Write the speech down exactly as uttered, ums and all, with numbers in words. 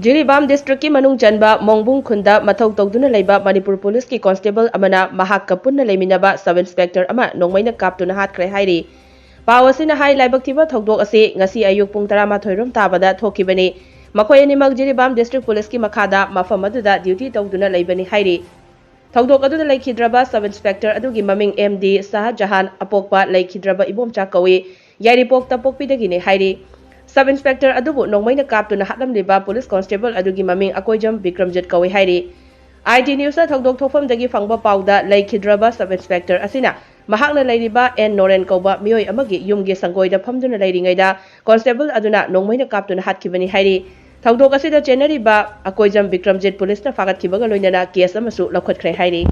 ꯖꯤꯔꯤꯕꯥꯝ ꯗꯤꯁꯇ꯭ꯔꯤꯛꯀꯤ ꯃꯅꯨꯡ ꯆꯟꯕ ꯃꯣꯡꯕꯨꯡ ꯈꯨꯟꯗ ꯃꯊꯧ ꯇꯧꯗꯨꯅ ꯂꯩꯕ ꯃꯅꯤꯄꯨꯔ ꯄꯨꯂꯤꯁꯀꯤ ꯀꯣꯟꯁꯇꯦꯕꯜ ꯑꯃꯅ ꯃꯍꯥꯛꯀ ꯄꯨꯟꯅ ꯂꯩꯃꯤꯟꯅꯕ ꯁꯕ ꯏꯟꯁꯄꯦꯛꯇꯔ ꯑꯃ ꯅꯣꯡꯃꯩꯅ ꯀꯥꯞꯇꯨꯅ ꯍꯥꯠꯈ꯭ꯔꯦ ꯍꯥꯏꯔꯤ꯫ ꯄꯥꯎ ꯑꯁꯤꯅ ꯍꯥꯏ, ꯂꯥꯏꯕꯛ ꯊꯤꯕ ꯊꯧꯗꯣꯛ ꯑꯁꯤ ꯉꯁꯤ ꯑꯌꯨꯛ ꯄꯨꯡ ꯇꯔꯥꯃꯥꯊꯣꯏ ꯔꯣꯝ ꯇꯥꯕꯗ ꯊꯣꯛꯈꯤꯕꯅꯤ꯫ ꯃꯈꯣꯏ ꯑꯅꯤꯃꯛ ꯖꯤꯔꯤꯕꯥꯝ ꯗꯤꯁꯇ꯭ꯔꯤꯛ ꯄꯨꯂꯤꯁꯀꯤ ꯃꯈꯥꯗ ꯃꯐꯝ ꯑꯗꯨꯗ ꯗ꯭ꯌꯨꯇꯤ ꯇꯧꯗꯨꯅ ꯂꯩꯕꯅꯤ ꯍꯥꯏꯔꯤ꯫ ꯊꯧꯗꯣꯛ ꯑꯗꯨꯗ ꯂꯩꯈꯤꯗ꯭ꯔꯕ ꯁꯕ ꯏꯟꯁꯄꯦꯛꯇꯔ ꯑꯗꯨꯒꯤ ꯃꯃꯤꯡ ꯑꯦꯝ ꯗꯤ ꯁꯍꯥꯖꯍꯥꯟ, ꯑꯄꯣꯛꯄ ꯂꯩꯈꯤꯗ꯭ꯔꯕ ꯏꯕꯣꯝꯆꯥ ꯀꯧꯏ, ꯌꯥꯏꯔꯤꯄꯣꯛꯇ ꯄꯣꯛꯄꯤꯗꯒꯤꯅꯤ ꯍꯥꯏꯔꯤ꯫ ꯁꯕ ꯏꯟꯁꯄꯦꯛꯇꯔ ꯑꯗꯨꯕꯨ ꯅꯣꯡꯃꯩꯅ ꯀꯥꯞꯇꯨꯅ ꯍꯥꯠꯂꯝꯂꯤꯕ ꯄꯨꯂꯤꯁ ꯀꯣꯟꯁꯇꯦꯕꯜ ꯑꯗꯨꯒꯤ ꯃꯃꯤꯡ ꯑꯀꯣꯏꯖꯝ ꯕꯤꯀ꯭ꯔꯝꯖꯤꯠ ꯀꯧꯏ ꯍꯥꯏꯔꯤ꯫ ꯑꯥꯏ ꯇꯤ ꯅ꯭ꯌꯨꯁꯅ ꯊꯧꯗꯣꯛ ꯊꯣꯛꯐꯝꯗꯒꯤ ꯐꯪꯕ ꯄꯥꯎꯗ, ꯂꯩꯈꯤꯗ꯭ꯔꯕ ꯁꯕ ꯏꯟꯁꯄꯦꯛꯇꯔ ꯑꯁꯤꯅ ꯃꯍꯥꯛꯅ ꯂꯩꯔꯤꯕ ꯑꯦꯟ ꯅꯣꯔꯦꯟ ꯀꯧꯕ ꯃꯤꯑꯣꯏ ꯑꯃꯒꯤ ꯌꯨꯝꯒꯤ ꯁꯪꯒꯣꯏꯗ ꯐꯝꯗꯨꯅ ꯂꯩꯔꯤꯉꯩꯗ ꯀꯣꯟꯁꯇꯦꯕꯜ ꯑꯗꯨꯅ ꯅꯣꯡꯃꯩꯅ ꯀꯥꯞꯇꯨꯅ ꯍꯥꯠꯈꯤꯕꯅꯤ ꯍꯥꯏꯔꯤ꯫ ꯊꯧꯗꯣꯛ ꯑꯁꯤꯗ ꯆꯦꯟꯅꯔꯤꯕ ꯑꯀꯣꯏꯖꯝ ꯕꯤꯀ꯭ꯔꯝꯖꯤꯠ ꯄꯨꯂꯤꯁꯅ ꯐꯥꯒꯠꯈꯤꯕꯒ ꯂꯣꯏꯅꯅ ꯀꯦꯁ ꯑꯃꯁꯨ ꯂꯧꯈꯠꯈ꯭ꯔꯦ ꯍꯥꯏꯔꯤ꯫